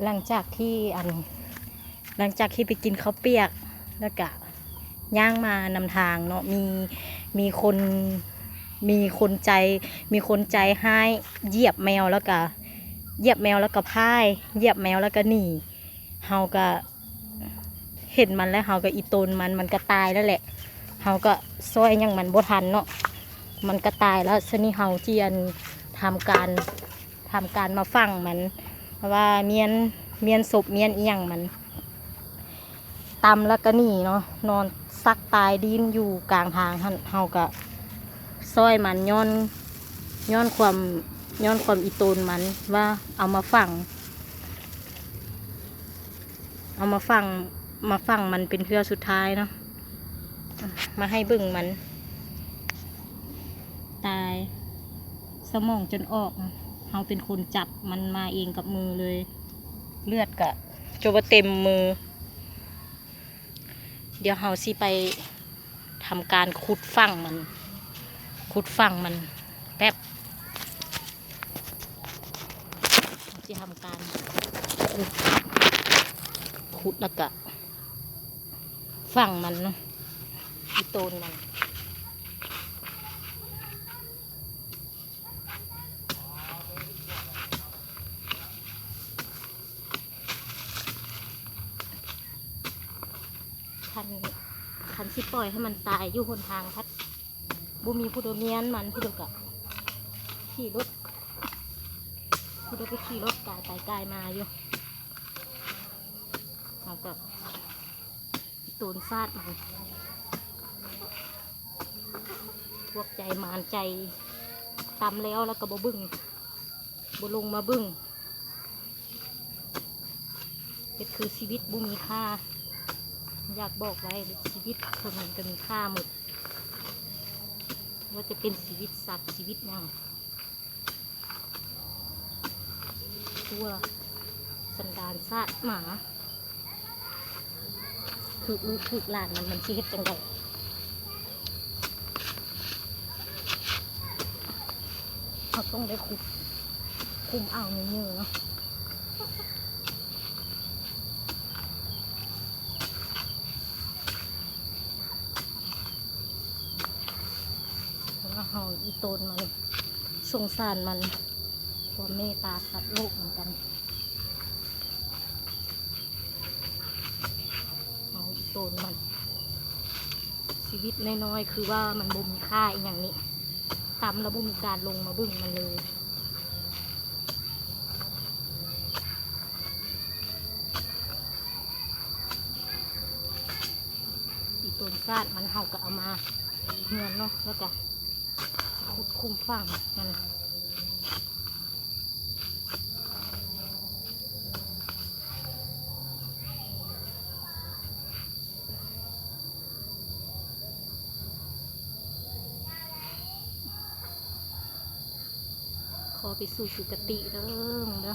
ຫຼັງຈາກທີ່ອັນ ຫຼັງຈາກທີ່ໄປກິນເຂົ້າປຽກ ແລ້ວກະຍ່າງມານຳທາງເນາະ ມີ ມີຄົນ ມີຄົນໃຈ ມີຄົນໃຈຮ້າຍຢຽບແມວ ແລ້ວກະຢຽບແມວ ແລ້ວກະພ່າຍ ຢຽບແມວ ແລ້ວກະໜີ. ເຮົາກະເຫັນມັນແລ້ວ ເຮົາກະອີ່ຕົນມັນ ມັນກະຕາຍແລ້ວແຫຼະ ເຮົາກະຊ່ອຍຫຍັງມັນບໍ່ທັນເນາະ ມັນກະຕາຍແລ້ວ. ຊະນີ້ເຮົາຊິອັນ ທຳການ ທຳການມາຝັງມັນ ເພາະວ່າມ້ຽນ ມ້ຽນສົບ ມ້ຽນອີ່ຫຍັງມັນ ຕຳແລ້ວກະໜີເນາະ ນອນຊັກຕາຍດີ້ນຢູ່ກາງທາງຫັ້ນ. ເຮົາກະຊ່ອຍມັນຍ້ອນ ຍ້ອນຄວາມ ຍ້ອນຄວາມອີ່ຕົນມັນວ່າເອົາມາຝັງ ເອົາມາຝັງ ມາຝັງມັນເປັນເທື່ອສຸດທ້າຍເນາະ ມາໃຫ້ເບິ່ງມັນຕາຍ ສະໝອງຈົນອອກ ເຮົາເປັນຄົນຈັບມັນມາເອງກັບມືເລີຍ ເລືອດກະຈົນວ່າເຕັມມື. ດຽວເຮົາຊິໄປທຳການຂຸດຝັງມັນ ຂຸດຝັງມັນແປັບ ຊິທຳການຂຸດ ຂຸດແລ້ວກະຝັງມັນເນາະ ອີ່ໂຕນມັນ. ຄັນ ຄັນຊິປ່ອຍໃຫ້ມັນຕາຍຢູ່ຫົນທາງພັດ ບໍ່ມີຜູ້ໃດມ້ຽນມັນ ຜູ້ໃດກະຂີ່ລົດ ຜູ້ໃດກະຂີ່ລົດກາຍໄປກາຍມາຢູ່ ເຮົາກະ ໂຕນຊາດມັນ ພວກໃຈໝານໃຈ ຕຳແລ້ວ ແລ້ວກໍບໍ່ເບິ່ງ ບໍ່ລົງມາເບິ່ງ ເຮັດຄືຊີວິດບໍ່ມີຄ່າ. ຢາກບອກໄວ້ ຊີວິດຄົນມັນກໍມີຄ່າໝົດ ວ່າຈະເປັນຊີວິດສັດ ຊີວິດຫຍັງ. ຊົ່ວສັນດານຊາດໝາ ຖືກລູກຖືກຫຼານມັນ ມັນຊິເຮັດຈັ່ງໃດ? ເຮົາຕ້ອງໄດ້ຄຸມ ຄຸມເອົາເຍີໆເນາະ. ເຮົາອີ່ຕົນມັນ ສົງສານມັນ ຄວາມເມດຕາສັດໂລກເໝືອນກັນ ເຮົາອີ່ຕົນມັນ. ຊີວິດນ້ອຍໆ ຄືວ່າມັນບໍ່ມີຄ່າອີ່ຫຍັງນີ້ ຕຳແລ້ວບໍ່ມີການລົງມາເບິ່ງມັນເລີຍ. ອີ່ຕົນຊາດມັນ ເຮົາກໍເອົາມາເຮືອນເນາະ ແລ້ວກໍຂຸດຂຸມຝັງມັນ. ຂໍໄປສູ່ສຸຄະຕິເດີ້ ມຶງເດີ້.